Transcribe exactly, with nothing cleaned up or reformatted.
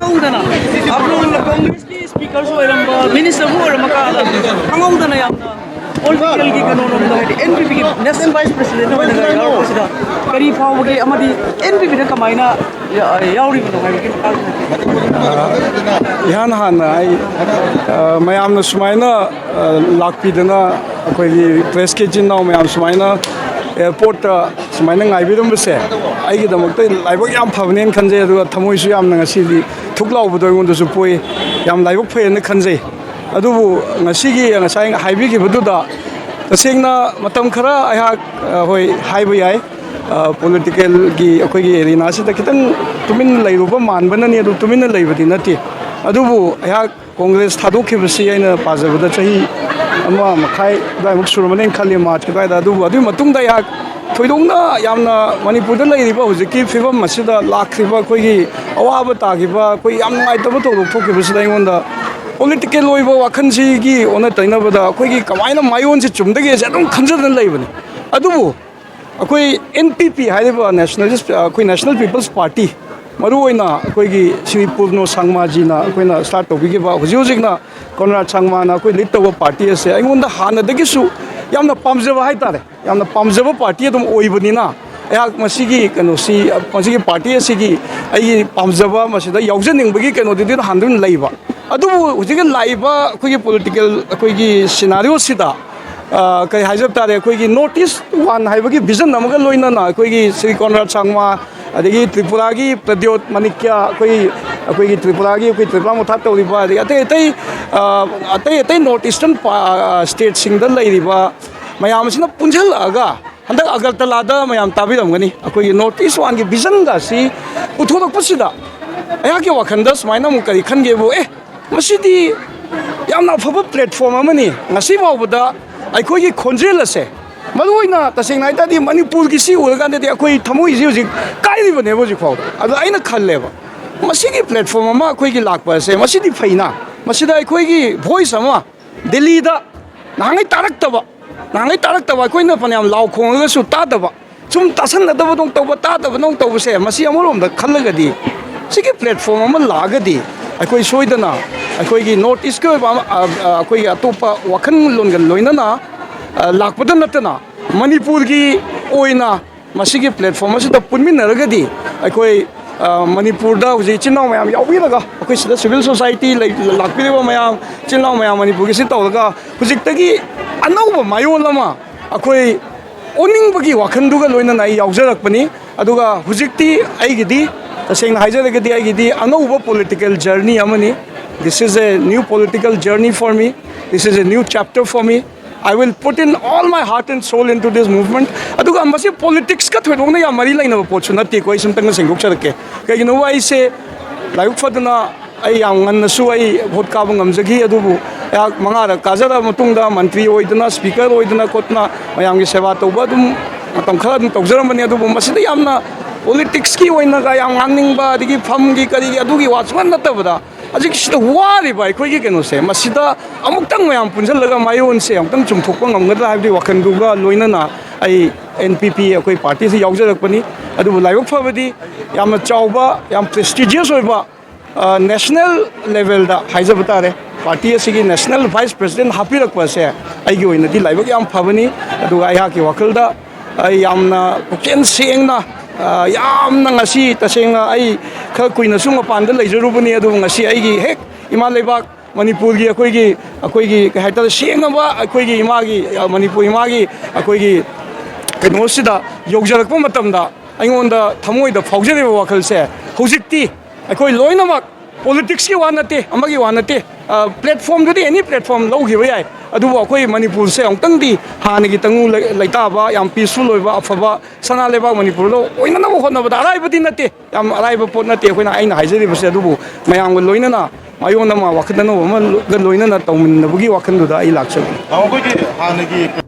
ꯈꯪꯍꯧꯗꯅ ꯑꯕ꯭ꯔꯣꯟꯅ ꯀꯣꯡꯒ꯭ꯔꯦꯁꯀꯤ ꯁ꯭ꯄꯤꯀꯔꯁꯨ ꯑꯣꯏꯔꯝꯕ, ꯃꯤꯅꯤꯁꯇꯔꯕꯨ ꯑꯣꯏꯔꯝꯕ ꯀꯥꯟꯗ ꯈꯪꯍꯧꯗꯅ ꯌꯥꯝꯅ ꯄꯣꯂꯤꯇꯤꯀꯦꯜꯒꯤ ꯀꯩꯅꯣꯔꯣꯝꯗ, ꯍꯥꯏꯗꯤ ꯑꯦꯟ ꯄꯤ ꯄꯤꯒꯤ ꯅꯦꯁꯅꯦꯜ ꯚꯥꯏꯁ ꯄ꯭ꯔꯁꯤꯗꯦꯟ ꯑꯣꯏꯅꯒ ꯌꯥꯎꯔꯛꯄꯁꯤꯗ ꯀꯔꯤ ꯐꯥꯎꯕꯒꯦ, ꯑꯃꯗꯤ ꯑꯦꯟ ꯄꯤ ꯄꯤꯗ ꯀꯃꯥꯏꯅ ꯌꯥ-, ꯌꯥꯎꯔꯤꯕꯅꯣ ꯍꯥꯏꯕꯒꯤ ꯃꯇꯥꯡꯗ? ꯏꯍꯥꯟ ꯍꯥꯟꯅ ꯑꯩ, ꯑ, ꯃꯌꯥꯝꯅ ꯁꯨꯃꯥꯏꯅ, ꯑ, ꯂꯥꯛꯄꯤꯗꯅ, ꯑꯩꯈꯣꯏꯒꯤ ꯄ꯭ꯔꯦꯁꯀꯤ ꯏꯆꯤꯟ ꯏꯅꯥꯎ ꯃꯌꯥꯝ ꯁꯨꯃꯥꯏꯅ ꯑꯦꯌꯥꯔꯄꯣꯔꯠꯇ ꯁꯨꯃꯥꯏꯅ ꯉꯥꯏꯕꯤꯔꯝꯕꯁꯦ ꯑꯩꯒꯤꯗꯃꯛꯇ ꯂꯥꯏꯕꯛ ꯌꯥꯝ ꯐꯕꯅꯦꯅ ꯈꯟꯖꯩ꯫ ꯑꯗꯨꯒ ꯊꯃꯣꯏꯁꯨ ꯌꯥꯝꯅ ꯉꯁꯤꯗꯤ ꯊꯨꯛ ꯂꯥꯎꯕꯗꯣ ꯑꯩꯉꯣꯟꯗꯁꯨ ꯄꯣꯛꯏ꯫ ꯌꯥꯝ ꯂꯥꯏꯕꯛ ꯐꯩꯌꯦꯅ ꯈꯟꯖꯩ꯫ ꯑꯗꯨꯕꯨ ꯉꯁꯤꯒꯤ, ꯉꯁꯥꯏ ꯍꯥꯏꯕꯤꯈꯤꯕꯗꯨꯗ ꯇꯁꯦꯡꯅ ꯃꯇꯝ ꯈꯔ ꯑꯩꯍꯥꯛ, ꯑ, ꯍꯣꯏ, ꯍꯥꯏꯕ ꯌꯥꯏ, ꯑ, ꯄꯣꯂꯤꯇꯤꯀꯦꯜꯒꯤ ꯑꯩꯈꯣꯏꯒꯤ ꯑꯦꯔꯤꯅꯥꯁꯤꯗ ꯈꯤꯇꯪ ꯇꯨꯃꯤꯟꯅ ꯂꯩꯔꯨꯕ ꯃꯥꯟꯕꯅꯅꯤ, ꯑꯗꯨ ꯇꯨꯃꯤꯟꯅ ꯂꯩꯕꯗꯤ ꯅꯠꯇꯦ꯫ ꯑꯗꯨꯕꯨ ꯑꯩꯍꯥꯛ ꯀꯣꯡꯒ꯭ꯔꯦꯁ ꯊꯥꯗꯣꯛꯈꯤꯕꯁꯤ ꯑꯩꯅ ꯄꯥꯖꯕꯗ ꯆꯍꯤ ꯑꯃ ꯃꯈꯥꯏ ꯑꯗꯨꯋꯥꯏꯃꯨꯛ ꯁꯨꯔꯝꯃꯅꯤꯅ ꯈꯜꯂꯤ, ꯃꯥꯔꯆꯀꯤ ꯑꯗꯨꯋꯥꯏꯗ꯫ ꯑꯗꯨꯕꯨ ꯑꯗꯨꯒꯤ ꯃꯇꯨꯡꯗ ꯑꯩꯍꯥꯛ ꯊꯣꯏꯗꯣꯛꯅ ꯌꯥꯝꯅ ꯃꯅꯤꯄꯨꯔꯗ ꯂꯩꯔꯤꯕ ꯍꯧꯖꯤꯛꯀꯤ ꯐꯤꯕꯝ ꯑꯁꯤꯗ ꯂꯥꯛꯈ꯭ꯔꯤꯕ ꯑꯩꯈꯣꯏꯒꯤ ꯑꯋꯥꯕ ꯇꯥꯈꯤꯕ, ꯑꯩꯈꯣꯏ ꯌꯥꯝ ꯅꯨꯡꯉꯥꯏꯇꯕ ꯊꯧꯗꯣꯛ ꯊꯣꯛꯈꯤꯕꯁꯤꯗ ꯑꯩꯉꯣꯟꯗ ꯄꯣꯂꯤꯇꯤꯀꯦꯜ ꯑꯣꯏꯕ ꯋꯥꯈꯜꯁꯤꯒꯤ ꯑꯣꯟꯅ ꯇꯩꯅꯕꯗ ꯑꯩꯈꯣꯏꯒꯤ ꯀꯃꯥꯏꯅ ꯃꯥꯏꯑꯣꯟꯁꯤ ꯆꯨꯝꯗꯒꯦꯁꯦ ꯑꯗꯨꯝ ꯈꯟꯖꯗꯨꯅ ꯂꯩꯕꯅꯤ꯫ ꯑꯗꯨꯕꯨ ꯑꯩꯈꯣꯏ ꯑꯦꯟ ꯄꯤ ꯄꯤ ꯍꯥꯏꯔꯤꯕ ꯅꯦꯁꯅꯦꯂꯤꯁ, ꯑꯩꯈꯣꯏ ꯅꯦꯁꯅꯦꯜ ꯄꯤꯄꯜꯁ ꯄꯥꯔꯇꯤ, ꯃꯔꯨꯑꯣꯏꯅ ꯑꯩꯈꯣꯏꯒꯤ ꯁ꯭ꯔꯤ ꯄꯨꯔꯅꯣ ꯁꯥꯡꯃꯥꯖꯤꯅ ꯑꯩꯈꯣꯏꯅ ꯁ꯭ꯇꯥꯔꯠ ꯇꯧꯕꯤꯈꯤꯕ, ꯍꯧꯖꯤꯛ ꯍꯧꯖꯤꯛꯅ ꯀꯣꯟꯔꯥꯗ ꯁꯥꯡꯃꯥꯅ ꯑꯩꯈꯣꯏ ꯂꯤꯗ ꯇꯧꯕ ꯄꯥꯔꯇꯤ ꯑꯁꯦ ꯑꯩꯉꯣꯟꯗ ꯍꯥꯟꯅꯗꯒꯤꯁꯨ ꯌꯥꯝꯅ ꯄꯥꯝꯖꯕ ꯍꯥꯏꯇꯥꯔꯦ, ꯌꯥꯝꯅ ꯄꯥꯝꯖꯕ ꯄꯥꯔꯇꯤ ꯑꯗꯨꯝ ꯑꯣꯏꯕꯅꯤꯅ, ꯑꯩꯍꯥꯛ ꯃꯁꯤꯒꯤ ꯀꯩꯅꯣꯁꯤ, ꯃꯁꯤꯒꯤ ꯄꯥꯔꯇꯤ ꯑꯁꯤꯒꯤ ꯑꯩꯒꯤ ꯄꯥꯝꯖꯕ, ꯃꯁꯤꯗ ꯌꯥꯎꯖꯅꯤꯡꯕꯒꯤ ꯀꯩꯅꯣꯗꯨꯗꯤ ꯍꯥꯟꯅꯗꯨꯝ ꯂꯩꯕ꯫ ꯑꯗꯨꯕꯨ ꯍꯧꯖꯤꯛꯀꯤ ꯂꯥꯛꯏꯕ ꯑꯩꯈꯣꯏꯒꯤ ꯄꯣꯂꯤꯇꯤꯀꯦꯜ ꯑꯩꯈꯣꯏꯒꯤ ꯁꯤꯅꯥꯔꯤꯑꯣꯁꯤꯗ, ꯑ, ꯀꯔꯤ ꯍꯥꯏꯖꯕ ꯇꯥꯔꯦ, ꯑꯩꯈꯣꯏꯒꯤ ꯅꯣꯔꯠ ꯏꯁ ꯋꯥꯟ ꯍꯥꯏꯕꯒꯤ ꯚꯤꯖꯟ ꯑꯃꯒ ꯂꯣꯏꯅꯅ ꯑꯩꯈꯣꯏꯒꯤ ꯁ꯭ꯔꯤ ꯀꯣꯟꯔꯥꯗ ꯁꯥꯡꯃꯥ, ꯑꯗꯒꯤ ꯇ꯭ꯔꯤꯄꯨꯔꯥꯒꯤ ꯄ꯭ꯔꯗ꯭ꯌꯣꯠ ꯃꯥꯅꯤꯛꯌ, ꯑꯩꯈꯣꯏ, ꯑꯩꯈꯣꯏꯒꯤ ꯇ꯭ꯔꯤꯄꯨꯔꯥꯒꯤ ꯑꯩꯈꯣꯏ ꯇ꯭ꯔꯤꯄꯨꯔꯥ ꯃꯣꯊꯥ ꯇꯧꯔꯤꯕ, ꯑꯗꯒꯤ ꯑꯇꯩ ꯑꯇꯩ, ꯑ, ꯑꯇꯩ ꯑꯇꯩ ꯅꯣꯔꯠ ꯏꯁꯇꯔꯟ ꯄꯥ-, ꯁ꯭ꯇꯦꯠꯁꯤꯡꯗ ꯂꯩꯔꯤꯕ ꯃꯌꯥꯝ ꯑꯁꯤꯅ ꯄꯨꯟꯁꯤꯜꯂꯛꯑꯒ ꯍꯟꯗꯛ ꯑꯒꯔꯇꯂꯥꯗ ꯃꯌꯥꯝ ꯇꯥꯕꯤꯔꯝꯒꯅꯤ, ꯑꯩꯈꯣꯏꯒꯤ ꯅꯣꯔꯠ ꯏꯁ ꯋꯥꯟꯒꯤ ꯚꯤꯖꯟꯒ ꯑꯁꯤ ꯄꯨꯊꯣꯔꯛꯄꯁꯤꯗ ꯑꯩꯍꯥꯛꯀꯤ ꯋꯥꯈꯜꯗ ꯁꯨꯃꯥꯏꯅ ꯑꯃꯨꯛ ꯀꯔꯤ ꯈꯟꯒꯦꯕꯨ, ꯑꯦ, ꯃꯁꯤꯗꯤ ꯌꯥꯝꯅ ꯑꯐꯕ ꯄ꯭ꯂꯦꯠꯐꯣꯝ ꯑꯃꯅꯤ꯫ ꯉꯁꯤ ꯐꯥꯎꯕꯗ ꯑꯩꯈꯣꯏꯒꯤ ꯈꯣꯟꯖꯦꯜ ꯑꯁꯦ, ꯃꯔꯨꯑꯣꯏꯅ ꯇꯁꯦꯡꯅ ꯍꯥꯏ ꯇꯥꯔꯗꯤ ꯃꯅꯤꯄꯨꯔꯒꯤ ꯁꯤ ꯎꯔꯀꯥꯟꯗꯗꯤ ꯑꯩꯈꯣꯏ ꯊꯃꯣꯏꯁꯤ ꯍꯧꯖꯤꯛ ꯀꯥꯏꯔꯤꯕꯅꯦꯕ ꯍꯧꯖꯤꯛ ꯐꯥꯎꯕ꯫ ꯑꯗꯣ ꯑꯩꯅ ꯈꯜꯂꯦꯕ, ꯃꯁꯤꯒꯤ ꯄ꯭ꯂꯦꯠꯐꯣꯝ ꯑꯃ ꯑꯩꯈꯣꯏꯒꯤ ꯂꯥꯛꯄ ꯑꯁꯦ ꯃꯁꯤꯗꯤ ꯐꯩꯅ, ꯃꯁꯤꯗ ꯑꯩꯈꯣꯏꯒꯤ ꯚꯣꯏꯁ ꯑꯃ ꯗꯦꯜꯂꯤꯗ ꯅꯍꯥꯟꯉꯩ ꯇꯥꯔꯛꯇꯕ, ꯅꯍꯥꯟꯉꯩ ꯇꯥꯔꯛꯇꯕ, ꯑꯩꯈꯣꯏꯅ ꯐꯅꯌꯥꯝ ꯂꯥꯎ ꯈꯣꯡꯉꯒꯁꯨ ꯇꯥꯗꯕ, ꯁꯨꯝ ꯇꯥꯁꯟꯅꯗꯕꯗꯧ ꯇꯧꯕ, ꯇꯥꯗꯕꯗꯧ ꯇꯧꯕꯁꯦ, ꯃꯁꯤ ꯑꯃꯔꯣꯝꯗ ꯈꯜꯂꯒꯗꯤ ꯁꯤꯒꯤ ꯄ꯭ꯂꯦꯠꯐꯣꯝ ꯑꯃ ꯂꯥꯛꯑꯒꯗꯤ ꯑꯩꯈꯣꯏ ꯁꯣꯏꯗꯅ ꯑꯩꯈꯣꯏꯒꯤ ꯅꯣꯔꯠ ꯏꯁꯀꯤ ꯑꯣꯏꯕ ꯑꯃ, ꯑ, ꯑ, ꯑꯩꯈꯣꯏꯒꯤ ꯑꯇꯣꯞꯄ ꯋꯥꯈꯜꯂꯣꯟꯒ ꯂꯣꯏꯅꯅ, ꯑ, ꯂꯥꯛꯄꯗ ꯅꯠꯇꯅ ꯃꯅꯤꯄꯨꯔꯒꯤ ꯑꯣꯏꯅ ꯃꯁꯤꯒꯤ ꯄ꯭ꯂꯦꯠꯐꯣꯝ ꯑꯁꯤꯗ ꯄꯨꯟꯃꯤꯟꯅꯔꯒꯗꯤ ꯑꯩꯈꯣꯏ, ꯑ, ꯃꯅꯤꯄꯨꯔꯗ ꯍꯧꯖꯤꯛ ꯏꯆꯤꯟ ꯏꯅꯥꯎ ꯃꯌꯥꯝ ꯌꯥꯎꯕꯤꯔꯒ, ꯑꯩꯈꯣꯏ ꯁꯤꯗ ꯁꯤꯚꯤꯜ ꯁꯣꯁꯥꯏꯇꯤ ꯂꯩ-, ꯂꯥꯛꯄꯤꯔꯤꯕ ꯃꯌꯥꯝ, ꯏꯆꯤꯟ ꯏꯅꯥꯎ ꯃꯌꯥꯝ ꯃꯅꯤꯄꯨꯔꯒꯤꯁꯤ ꯇꯧꯔꯒ ꯍꯧꯖꯤꯛꯇꯒꯤ ꯑꯅꯧꯕ ꯃꯌꯣꯜ ꯑꯃ ꯑꯩꯈꯣꯏ ꯑꯣꯟꯅꯤꯡꯕꯒꯤ ꯋꯥꯈꯜꯗꯨꯒ ꯂꯣꯏꯅꯅ ꯑꯩ ꯌꯥꯎꯖꯔꯛꯄꯅꯤ꯫ ꯑꯗꯨꯒ ꯍꯧꯖꯤꯛꯇꯤ ꯑꯩꯒꯤꯗꯤ, ꯇꯁꯦꯡꯅ ꯍꯥꯏꯖꯔꯒꯗꯤ, ꯑꯩꯒꯤꯗꯤ ꯑꯅꯧꯕ ꯄꯣꯂꯤꯇꯤꯀꯦꯜ ꯖꯔꯅꯤ ꯑꯃꯅꯤ꯫ This is a new political journey for me. This is a new chapter for me. I will put in all my heart and soul into this movement. ꯑꯗꯨꯒ ꯃꯁꯤ ꯄꯣꯂꯤꯇꯤꯛꯁꯀ ꯊꯣꯏꯗꯣꯛꯅ ꯌꯥꯝ ꯃꯔꯤ ꯂꯩꯅꯕ ꯄꯣꯠꯁꯨ ꯅꯠꯇꯦꯀꯣ꯫ ꯑꯩ ꯁꯨꯝꯇꯪꯒ ꯁꯦꯡꯗꯣꯛꯆꯔꯛꯀꯦ꯫ ꯀꯩꯒꯤꯅꯣꯕ, ꯑꯩꯁꯦ ꯂꯥꯏꯕꯛ ꯐꯗꯅ ꯑꯩ ꯌꯥꯝ ꯉꯟꯅꯁꯨ ꯑꯩ ꯚꯣꯠ ꯀꯥꯕ ꯉꯝꯖꯈꯤ꯫ ꯑꯗꯨꯕꯨ ꯑꯩꯍꯥꯛ ꯃꯉꯥꯔꯛ ꯀꯥꯖꯔꯕ ꯃꯇꯨꯡꯗ ꯃꯟꯇ꯭ꯔꯤ ꯑꯣꯏꯗꯅ, ꯁ꯭ꯄꯤꯀꯔ ꯑꯣꯏꯗꯅ ꯈꯣꯠꯇꯅ ꯃꯌꯥꯝꯒꯤ ꯁꯦꯕꯥ ꯇꯧꯕ ꯑꯗꯨꯝ ꯃꯇꯝ ꯈꯔ ꯑꯗꯨꯝ ꯇꯧꯖꯔꯝꯕꯅꯤ꯫ ꯑꯗꯨꯕꯨ ꯃꯁꯤꯗ ꯌꯥꯝꯅ ꯄꯣꯂꯤꯇꯤꯛꯁꯀꯤ ꯑꯣꯏꯅꯒ ꯌꯥꯝ ꯉꯥꯡꯅꯤꯡꯕ, ꯑꯗꯒꯤ ꯐꯝꯒꯤ ꯀꯔꯤꯒꯤ ꯑꯗꯨꯒꯤ ꯋꯥ ꯁꯨꯡꯅꯠ ꯅꯠꯇꯕꯗ, ꯍꯧꯖꯤꯛ ꯁꯤꯗ ꯋꯥꯔꯤꯕ ꯑꯩꯈꯣꯏꯒꯤ ꯀꯩꯅꯣꯁꯦ, ꯃꯁꯤꯗ ꯑꯃꯨꯛꯇꯪ ꯃꯌꯥꯝ ꯄꯨꯟꯁꯤꯜꯂꯒ ꯃꯌꯣꯟꯁꯦ ꯑꯃꯨꯛꯇꯪ ꯆꯨꯝꯊꯣꯛꯄ ꯉꯝꯒꯗ꯭ꯔꯥ ꯍꯥꯏꯕꯒꯤ ꯋꯥꯈꯜꯗꯨꯒ ꯂꯣꯏꯅꯅ ꯑꯩ ꯑꯦꯟ ꯄꯤ ꯄꯤ ꯑꯩꯈꯣꯏ ꯄꯥꯔꯇꯤꯁꯤ ꯌꯥꯎꯖꯔꯛꯄꯅꯤ꯫ ꯑꯗꯨꯕꯨ ꯂꯥꯏꯕꯛ ꯐꯕꯗꯤ ꯌꯥꯝꯅ ꯆꯥꯎꯕ, ꯌꯥꯝ ꯄ꯭ꯔꯦꯁꯇꯤꯖꯤꯌꯁ ꯑꯣꯏꯕ, ꯑ, ꯅꯦꯁꯅꯦꯜ ꯂꯦꯚꯦꯜꯗ ꯍꯥꯏꯖꯕ ꯇꯥꯔꯦ, ꯄꯥꯔꯇꯤ ꯑꯁꯤꯒꯤ ꯅꯦꯁꯅꯦꯜ ꯚꯥꯏꯁ ꯄ꯭ꯔꯦꯁꯤꯗꯦꯟ ꯍꯥꯞꯄꯤꯔꯛꯄ ꯑꯁꯦ ꯑꯩꯒꯤ ꯑꯣꯏꯅꯗꯤ ꯂꯥꯏꯕꯛ ꯌꯥꯝ ꯐꯕꯅꯤ꯫ ꯑꯗꯨꯒ ꯑꯩꯍꯥꯛꯀꯤ ꯋꯥꯈꯜꯗ ꯑꯩ ꯌꯥꯝꯅ ꯄꯨꯛꯆꯦꯜ ꯁꯦꯡꯅ, ꯑ, ꯌꯥꯝꯅ ꯉꯁꯤ ꯇꯁꯦꯡꯅ ꯑꯩ ꯈꯔ ꯀꯨꯏꯅꯁꯨ ꯃꯄꯥꯟꯗ ꯂꯩꯖꯔꯨꯕꯅꯤ, ꯑꯗꯨꯕꯨ ꯉꯁꯤ ꯑꯩꯒꯤ ꯍꯦꯛ ꯏꯃꯥ ꯂꯩꯕꯥꯛ ꯃꯅꯤꯄꯨꯔꯒꯤ ꯑꯩꯈꯣꯏꯒꯤ, ꯑꯩꯈꯣꯏꯒꯤ ꯀꯩ ꯍꯥꯏꯇꯥꯔꯦ, ꯁꯦꯡꯅꯕ ꯑꯩꯈꯣꯏꯒꯤ ꯏꯃꯥꯒꯤ, ꯑ, ꯃꯅꯤꯄꯨꯔ ꯏꯃꯥꯒꯤ ꯑꯩꯈꯣꯏꯒꯤ ꯀꯩꯅꯣꯁꯤꯗ ꯌꯧꯖꯔꯛꯄ ꯃꯇꯝꯗ ꯑꯩꯉꯣꯟꯗ ꯊꯃꯣꯏꯗ ꯐꯥꯎꯖꯔꯤꯕ ꯋꯥꯈꯜꯁꯦ, ꯍꯧꯖꯤꯛꯇꯤ ꯑꯩꯈꯣꯏ ꯂꯣꯏꯅꯃꯛ ꯄꯣꯂꯤꯇꯤꯛꯁꯀꯤ ꯋꯥ ꯅꯠꯇꯦ, ꯑꯃꯒꯤ ꯋꯥ ꯅꯠꯇꯦ, ꯑ, ꯄ꯭ꯂꯦꯠꯐꯣꯝꯗꯨꯗꯤ ꯑꯦꯅꯤ ꯄ꯭ꯂꯦꯠꯐꯣꯝ ꯂꯧꯈꯤꯕ ꯌꯥꯏ, ꯑꯗꯨꯕꯨ ꯑꯩꯈꯣꯏ ꯃꯅꯤꯄꯨꯔꯁꯦ ꯑꯃꯨꯛꯇꯪꯗꯤ ꯍꯥꯟꯅꯒꯤ ꯇꯪꯗꯨ ꯂꯩ-, ꯂꯩꯇꯥꯕ, ꯌꯥꯝ ꯄꯤꯁꯐꯨꯜ ꯑꯣꯏꯕ, ꯑꯐꯕ ꯁꯅꯥ ꯂꯩꯕꯥꯛ ꯃꯅꯤꯄꯨꯔꯗ ꯑꯣꯏꯅꯅꯕ ꯍꯣꯠꯅꯕꯗ ꯑꯔꯥꯏꯕꯗꯤ ꯅꯠꯇꯦ, ꯌꯥꯝ ꯑꯔꯥꯏꯕ ꯄꯣꯠ ꯅꯠꯇꯦ ꯑꯩꯈꯣꯏꯅ, ꯑꯩꯅ ꯍꯥꯏꯖꯔꯤꯕꯁꯦ꯫ ꯑꯗꯨꯕꯨ ꯃꯌꯥꯝꯒ ꯂꯣꯏꯅꯅ ꯃꯌꯣꯟ ꯑꯃ, ꯋꯥꯈꯜ ꯑꯅꯧꯕ ꯑꯃꯒ ꯂꯣꯏꯅꯅ ꯇꯧꯃꯤꯟꯅꯕꯒꯤ ꯋꯥꯈꯜꯗꯨꯗ ꯑꯩ ꯂꯥꯛꯆꯕꯅꯤ꯫ ꯇꯥꯃꯣ, ꯑꯩꯈꯣꯏꯒꯤ ꯍꯥꯟꯅꯒꯤ